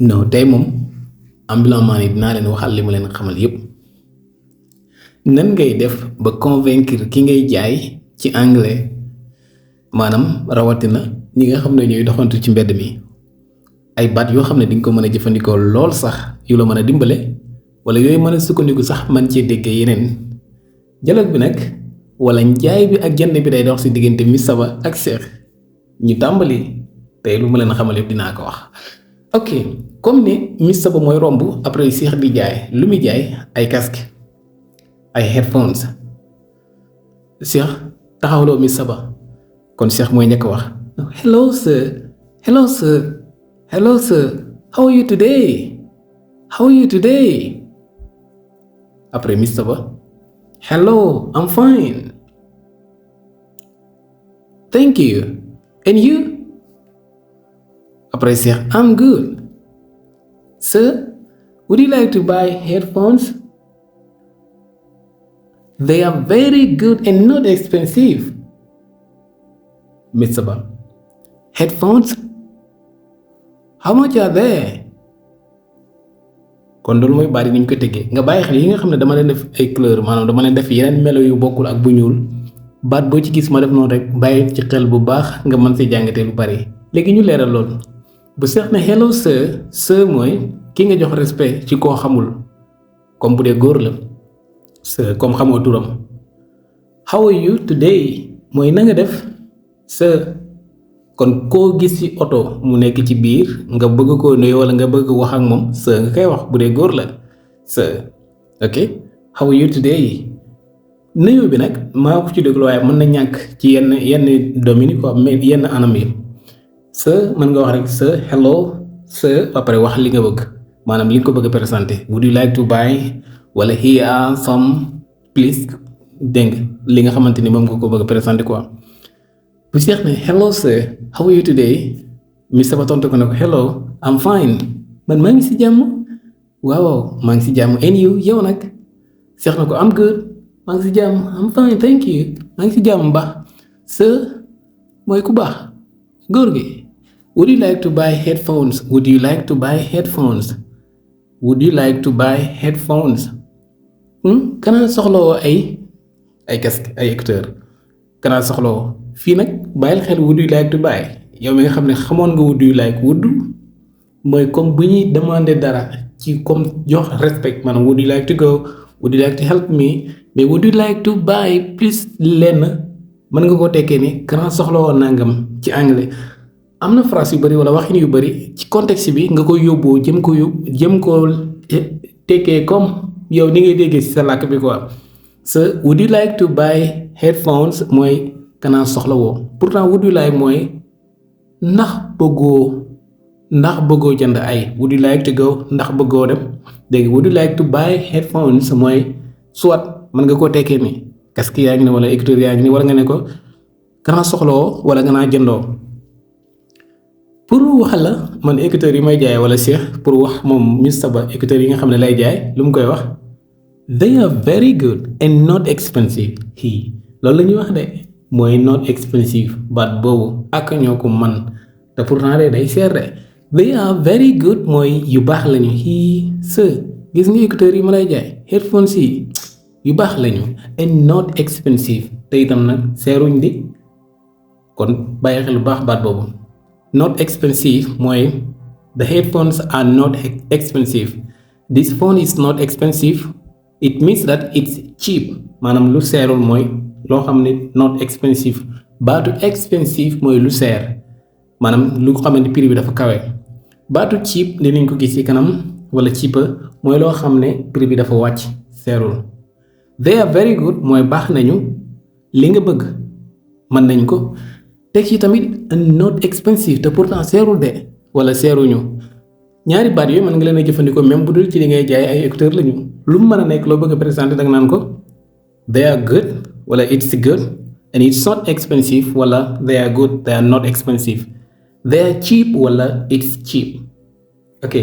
non tey moom ambulant man yi dinaa leen waxal li ma leen xamal yépp nan ngay def ba convaincre ki ngay jaay ci anglais maanaam rawatina ñi nga xam ne ñooy doxantu ci mbedd mi ay baat yoo xam ne di nga ko mën a jëfandikoo lool sax yu la mën a dimbale wala yooyu mën a sukkandiku sax man cee déggee yeneen dialogue bi nag wala njaay bi ak jënd bi day dox si diggante Miss Saba ak Cheikh ñu tàmbali tey lu ma leen xamal yëpp dinaa ko wax. ok comme ni Miss Saba mooy romb après Cheikh di jaay lu muy jaay ay casque ay headphones Cheikh taxawloo Miss Saba kon Cheikh mooy njëkk wax hello sir hello sir hello sir how are you today how are you today après Miss Saba hello I'm fine thank you and you après Cheikh I'm good sir would you like to buy headphones they are very good and not expensive Miss Saba headphones how much are they kon loolu mooy baat yi ni ñu ko tëggee nga bàyyi xel yi nga xam ne dama leen def ay couleur maanaam dama leen def yeneen melo yu bokkul ak bu ñuul baat boo ci gis ma def noonu rek bàyyi ci xel bu baax nga mën si jàngatee lu bari léegi ñu leeral loolu bu seex ne hello sir sir mooy ki nga jox respect ci koo xamul comme bu dee góor la sir comme xamoo turam how are you today mooy na nga def sir kon koo gis ci oto mu nekk ci biir nga bëgg koo nuyu wala nga bëgg wax ak moom sir nga koy wax bu dee góor la sir ok how are you today nuyu bi nag maa ko ci déglu waaye mën na ñàkk ci yenn domaine quoi mais yenn anam yi sir mën nga wax rek sir hello sir après wax li nga bëgg maanaam li nga ko bëgg a présenté would you like to buy wala here are some please dégg li nga xamante ni moom nga ko bëgg a présenté quoi bu seex ne hello sir how are you today Miss Saba tontu ko ne ko hello I'm fine man maa ngi si jàmm waaw maa ngi si jàmm and you yow nag seex na ko I'm good maa ngi si jàmm I'm fine thank you maa ngi si jàmm baax sir mooy ku baax góor gi would you like to buy headphones would you like to buy headphones would you like to buy headphones kanaa soxlawoo ay casque ay écouteur kanaa soxlawoo fii nag bàyyil xel would you like to buy yow mi nga xam ne xamoon nga would you like would mooy comme bu ñuy demander dara ci comme jox respect maanaam would you like to go would you like to help me mais would you like to buy plus lenn mën nga koo tekkee ni kanaa soxlawoo nangam ci anglais am na phrase yu bari wala waxin yu bari ci contexte bi nga koy yóbboo jëm koo tekkee comme yow ni ngay déggee ci sa làkk bi quoi so would you like to buy headphones mooy kanaa soxla woo pourtant would you like mooy ndax bëggoo jënd ay would you like to go ndax bëggoo dem dégg would you like to buy headphones mooy soit mën nga koo tekkee ni casque yaa ngi ne wala écouteur yaa ngi ne wala nga ne ko kanaa soxla woo wala nga naa jëndoo pour wax la man écouteurs yi may jaay wala Cheikh pour wax moom Miss Saba écouteurs yi nga xam ne lay jaay lu mu koy wax they are very good and not expensive loolu la ñuy wax de mooy not expensive baat boobu ak ñoo ko man te pourtant de day cher de they are very good mooy yu baax lañu gis nga écouteurs yi ma lay jaay headphones yi yu baax lañu and not expensive te itam nag seeruñ di kon bàyyi xel bu baax baat boobu not expensive mooy the headphones are not expensive this phone is not expensive it means that it's cheap maanaam lu seerul mooy loo xam ne not expensive baatu expensive mooy lu seer maanaam lu xamante prix bi dafa kawe baatu cheap dinañ ko gis ci kanam wala cheaper mooy loo xam ne prix bi dafa wàcc seerul they are very good mooy baax nañu li nga bëgg mën nañ ko teg ci tamit not expensive te pourtant seerul de wala seeruñu ñaari baat yooyu mën nga leen a jëfandikoo même bu dul ci li ngay jaay ay écouteurs lañu lu mu mën a nekk loo bëgg a présenter da nga naan ko they are good wala it's good and it's not expensive wala they are good they are not expensive they are cheap wala it's cheap ok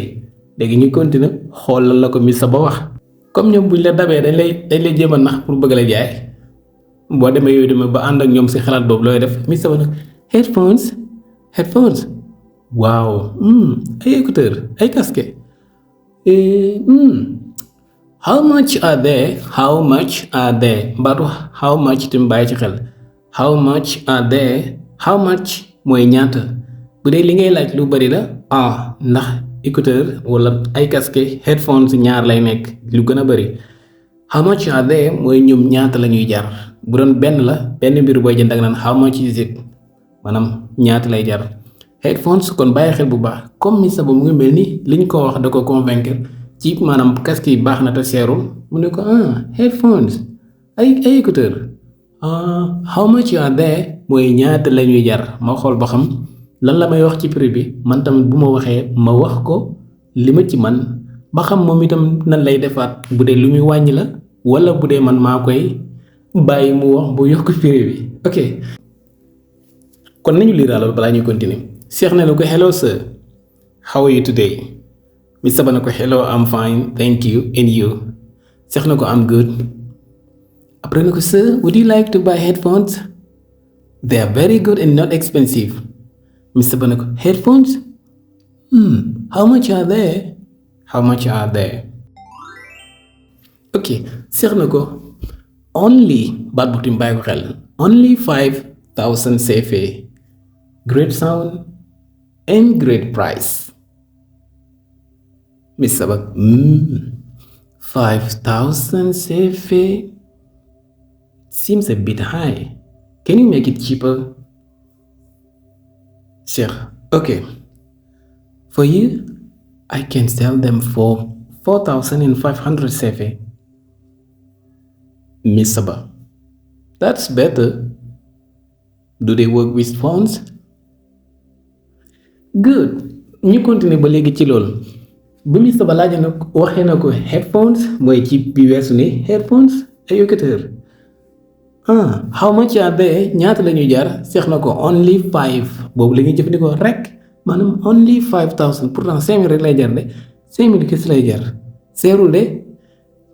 léegi ñu continuer xoolal la ko Miss Saba wax comme ñoom buñ la dabee dañ lay jéem a nax pour bëgg la jaay boo demee yooyu demee ba ànd ak ñoom si xalaat boobu looy def Miss Saba nag headphones waaw ay écouteur ay casque how much are they mbaatu how much tim bàyyi ci xel how much are they how much mooy ñaata bu dee li ngay laaj lu bari la ndax écouteur wala ay casque headphones ñaar lay nekk lu gën a bari how much are they mooy ñoom ñaata la ñuy jar bu doon benn la benn mbir booy jënd ak naan how much is it maanaam ñaata lay jar headphones kon bàyyi xel bu baax comme mi saba mu ngi mel ni liñ ko wax da ko convaincre ci maanaam casque yi baax na te seerul mu ne ko headphones ay écouteur how much are they mooy ñaata la ñuy jar ma xool ba xam lan la may wax ci prix bi man tamit bu ma waxee ma wax ko li ma ci man ba xam moom itam nan lay defaat bu dee lu muy wàññi la wala bu dee man maa koy bàyyi mu wax bu yokk prix bi ok kon nañu liiraalal balaa ñuy continuer Cheikh ne na ko hello sir how are you today Mr. Ba ne ko hello I'm fine thank you and you Cheikh na ko I'm good après na ko sir would you like to buy headphones they are very good and not expensive Mr. Ba ne ko headphones how much are they ok Cheikh na ko only baat bu tim bàyyi ko xel only 5,000 CFA great sound and great price Mr. Ba 5,000 CFA seems a bit high can you make it cheaper Cheikh okay for you I can sell them for 4,500 CFA Mr. Ba that's better do they work with phones good ñu continuer ba léegi ci loolu bu Mr. Ba laaj na waxee na ko headphones mooy ci bi weesu ni headphones ay écouteur how much are they ñaata la ñuy jar seex na ko only 5 boobu la ñuy jëfandikoo rek maanaam only 5,000 pourtant 5,000 rek lay jar de 5,000 kese lay jar seerul de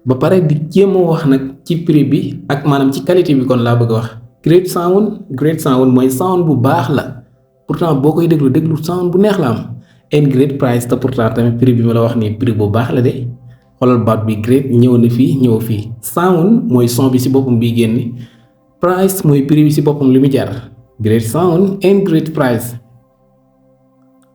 ba pare di jéem a wax nag ci prix bi ak maanaam ci qualité bi kon laa bëgg a wax great sound mooy sound bu baax la pourtant boo koy déglu sound bu neex la am and great price te pourtant tamit prix bi ma la wax nii prix bu baax la de xoolal baat bi great ñëw na fii ñëw fii sound mooy son bi ci boppam bi génn price mooy prix bi ci boppam li mu jar great sound and great price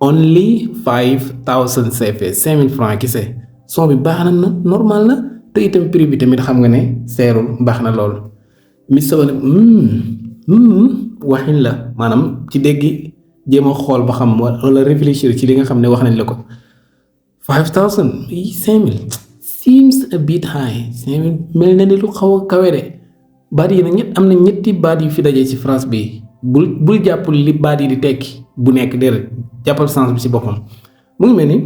only 5,000 CFA 5,000 francs kese son bi baax na normal na te itam prix bi tamit xam nga ne seerul baax na lool Mr. Ba ne waxin la maanaam ci dégg jéem a xool ba xam wala réfléchir ci li nga xam ne wax nañ la ko 5,000 5,000 seems a bit high 5,000 mel na ni lu xaw a kawe de baat yi nag am na ñetti baat yu fi dajee ci France bi bul jàpp li baat yi di tekki bu nekk déedéet jàppal sens bi ci boppam mu ngi mel ni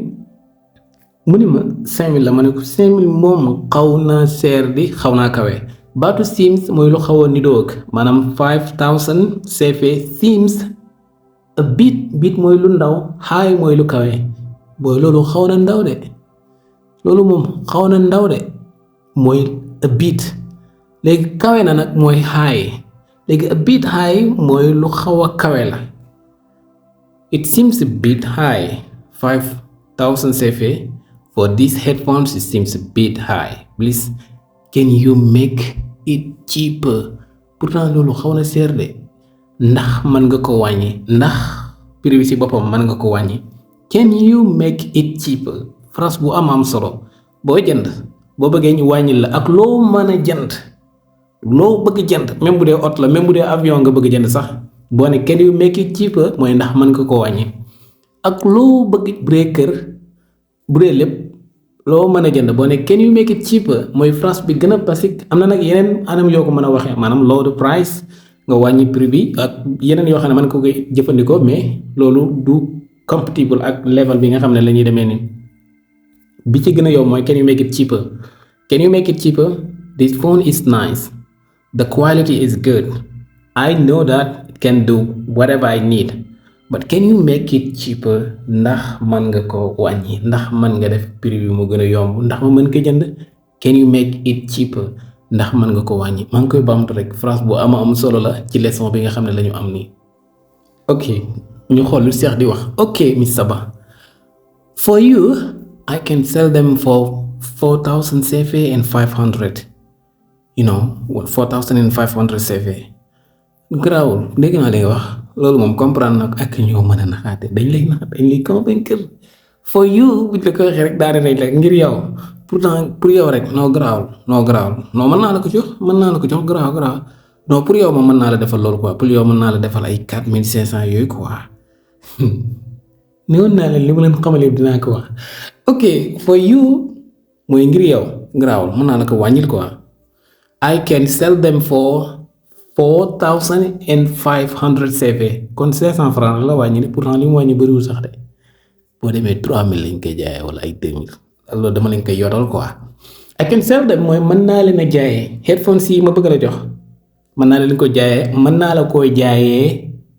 mu ni ma 5,000 la ma ne ko 5,000 moom xaw naa seer di xaw naa kawe baatu seems mooy lu xaw a nidoog maanaam 5,000 CFA seems a bit mooy lu ndaw high mooy lu kawe booy loolu xaw na ndaw de loolu moom xaw na ndaw de mooy a bit léegi kawe na nag mooy high léegi a bit high mooy lu xaw a kawe la it seems a bit high 5,000 CFA for these headphones it seems a bit high please can you make it cheaper pourtant loolu xaw na seer de ndax mën nga ko wàññi ndax prix bi ci boppam mën nga ko wàññi can you make it cheaper phrase bu am solo boo jënd boo bëggee ñu wàññi la ak loo mën a jënd loo bëgg jënd même bu dee oto la même bu dee avion nga bëgg jënd sax boo ne can you make it cheaper mooy ndax mën nga ko wàññi ak loo bëgg bu dee kër bu dee lépp loo mën a jënd boo ne can you make it cheaper mooy phrase bi gën a basique am na nag yeneen anam yoo ko mën a waxee maanaam lower the price nga wàññi prix bi ak yeneen yoo xam ne mën ko koy jëfandikoo mais loolu du compatible ak level bi nga xam ne la ñuy demee nii bi ci gën a yow mooy can you make it cheaper this phone is nice the quality is good I know that it can do whatever I need but can you make it cheaper ndax mën nga ko wàññi ndax mën nga def prix bi mu gën a yomb ndax ma mën ko jënd can you make it cheaper ndax mën nga ko wàññi maa ngi koy baamtu rek phrase bu am solo la ci leçon bi nga xam ne la ñu am nii ok ñu xool lu Cheikh di wax. ok Miss Saba, for you I can sell them for 4,000 CFA and 500, 4,500 CFA. garaawul dégg naa li nga wax loolu moom comprendre nag ak ñoo mën a naxaate dañ lay convaincre. for you buñ la ko waxee rek daal di rek ngir yow pourtant pour yow rek non garaawul non mën naa la ko jox garaaw non pour yow moom mën naa la defal loolu quoi pour yow mën naa la defal ay 4,500 yooyu quoi. néewoon naa leen li ma leen xamal yëpp dinaa ko wax. ok for you mooy ngir yow garaawul mën naa la ko wàññil quoi. I can sell them for 4,500 CFA kon 500 francs la wàññi pourtant li mu wàññi bëriwul sax de boo demee 3,000 lañ koy jaayee wala ay 2,000 loolu dama leen koy yoral quoi. I can sell them mooy mën naa leen a jaayee headphones yi ma bëgg la jox mën naa leen ko jaayee mën naa la koy jaayee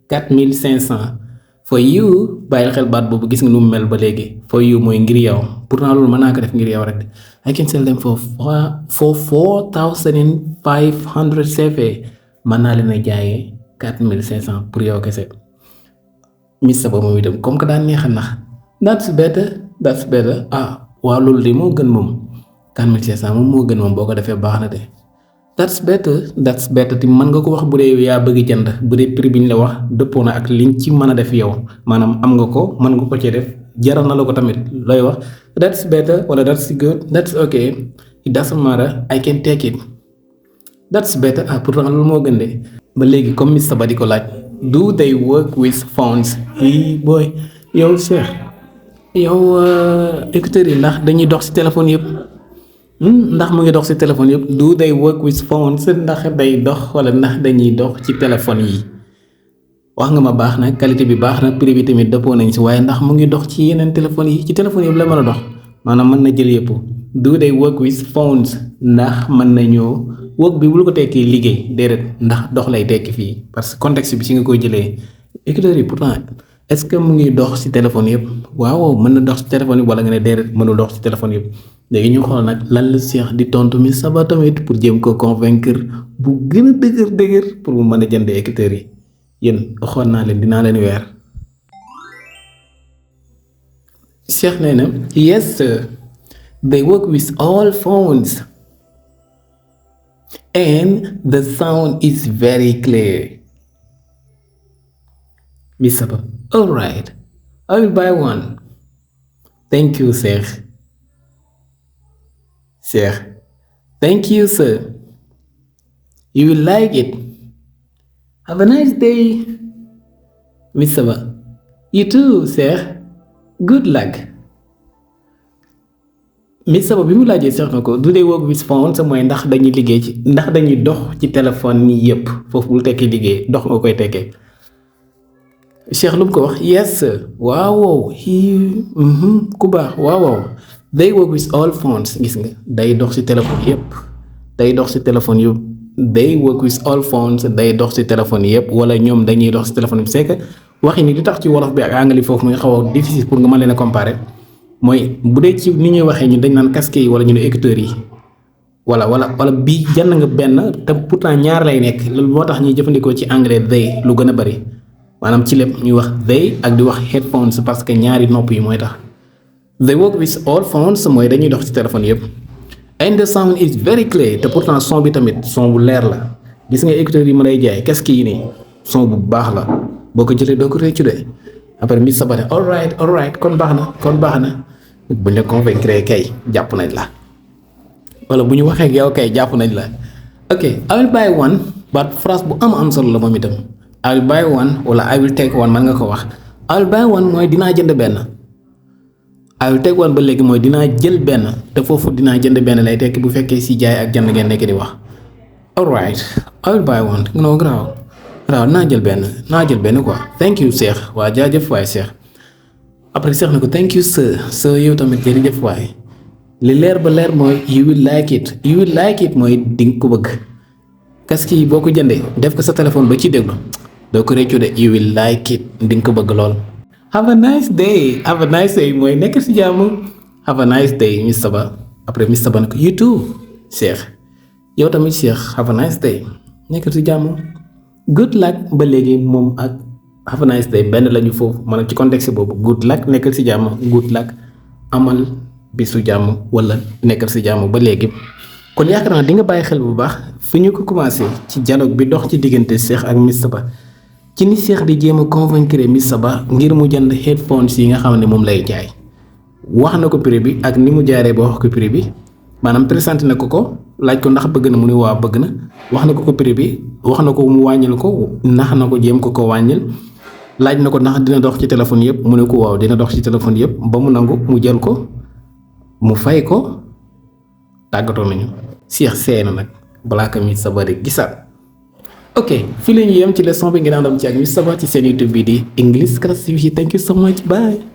4,500. for you bàyyil xel baat boobu gis nga nu mu mel ba léegi for you mooy ngir yow pourtant loolu mën naa ko def ngir yow rek I can sell them for 4,500 CFA mën naa leen a jaayee 4,500 pour yow kese. Miss Saba moom itam comme que daan neex a nax that's better waaw loolu de moo gën moom 4,500 moom moo gën moom boo ko defee baax na de. that's better te mën nga ko wax bu dee yaa bëgg jënd bu dee prix bi ñu la wax dëppoo na ak liñ ci mën a def yow maanaam am nga ko mën nga ko ci def jaral na la ko tamit looy wax that's better wala that's good that's okay it doesn't matter I can take it. that's better pourtant loolu moo gën de. ba léegi comme Miss Saba di ko laaj do they work with phones. booy yow Cheikh yow écouteurs yi ndax dañuy dox ci téléphone yëpp. ndax mu ngi dox ci téléphone yëpp do they work with phones ndax day dox wala ndax dañuy dox ci téléphone yi wax nga ma baax na qualité bi baax na prix bi tamit dëppoo nañ ci waaye ndax mu ngi dox ci yeneen téléphone yi ci téléphone yëpp la mën a dox maanaam mën na jël yëpp. do they work with phones ndax mën nañoo work bi bul ko tekkee liggéey déedéet ndax dox lay tekki fii parce que contexte bi ci nga koy jëlee écouteurs yi pourtant est-ce que mu ngi dox ci téléphone yëpp waaw mën na dox ci téléphone yëpp wala nga ne déedéet mënul dox ci téléphone yëpp. léegi ñu xool nag lan la Cheikh di tontu Miss Saba tamit pour jéem ko convaincre bu gën a dëgër pour mu mën a jënd écouteurs yi yéen waxoon naa leen dinaa leen weer. Cheikh nee na yes sir they work with all phones and the sound is very clear. Miss Saba all right I will buy one. thank you Cheikh. Cheikh thank you sir you will like it. have a nice day. Miss Saba you too Cheikh good luck. Miss Saba bi mu laajee Cheikh na ko do they work with phones mooy ndax dañuy liggéey ci ndax dañuy dox ci téléphone ni yëpp foofu bul tekki liggéey dox nga koy tekkee. Cheikh lu mu ko wax yes sir waaw ku baax waaw they work with all phones gis nga day dox ci téléphone yëpp day dox ci téléphone yëpp they work with all phones day dox ci téléphone yëpp wala ñoom dañuy dox ci téléphone yëpp c'est que waxi ni li tax ci wolof bi ak anglais foofu muy xaw a difficile pour nga mën leen a comparer mooy bu dee ci ni ñuy waxee ñu dañ naan casque yi wala ñu ne écouteurs yi wala bii jënd nga benn te pourtant ñaar lay nekk loolu moo tax ñuy jëfandikoo ci anglais they lu gën a bari maanaam ci lépp ñuy wax they ak di wax headphones parce que ñaari nopp yi mooy tax. they work with all phones mooy dañuy dox ci téléphone yëpp and the sound is very clear te pourtant son bi tamit son bu leer la gis nga écouteurs yi ma lay jaay casque yi nii son bu baax la boo ko jëlee doo ko réccu de après Miss Saba ne all right kon baax na bu ñu la convaincre kay jàpp nañ la wala bu ñu waxee ak yow kay jàpp nañ la. ok I will buy one but phrase bu am solo la moom itam I will buy one wala I will take one man nga ko wax I will buy one mooy dinaa jënd benn. I will take one ba léegi mooy dinaa jël benn te foofu dinaa jënd benn lay tekki bu fekkee si jaay ak jënd ngeen nekk di wax. all right I will buy one non garaaw naa jël benn quoi thank you Cheikh waa jaajëf waay Cheikh après Cheikh na ko thank you sir yow tamit jërëjëf waay li leer ba leer mooy you will like it mooy dinga ko bëgg casque yi boo ko jëndee def ko sa téléphone ba ci déglu doo ko réccu de you will like it dinga ko bëgg lool. have a nice day mooy nekk ci jàmm have a nice day Miss Saba après Miss Saba ne ko you too Cheikh yow tamit Cheikh have a nice day nekk ci jàmm good luck ba léegi moom ak have a nice day benn lañu foofu maanaam ci contexte boobu good luck nekkal si jàmm good luck amal bisu jàmm wala nekkal si jàmm ba léegi. kon yaakaar naa di nga bàyyi xel bu baax fi ñu ko commencé ci dialogue bi dox ci diggante Cheikh ak Mr Ba ci ni Cheikh di jéem a convaincre Mr Ba ngir mu jënd headphones yi nga xam ne moom lay jaay wax na ko prix bi ak ni mu jaaree ba wax ko prix bi maanaam présenté na ko laaj ko ndax bëgg na mu ni waa bëgg na wax na ko prix bi wax na ko mu wàññil ko nax na ko jéem ko wàññil laaj na ko ndax dina dox ci téléphone yëpp mu ne ko waaw dina dox ci téléphone yëpp ba mu nangu mu jël ko mu fay ko tàggatoo nañu Cheikh seey na nag balaa ko Mr Ba di gisaat. ok fii la ñu yem ci leçon bi ngeen àndam ci ak Mr Ba ci seen YouTube bi di English Class TV. Thank you so much, bye.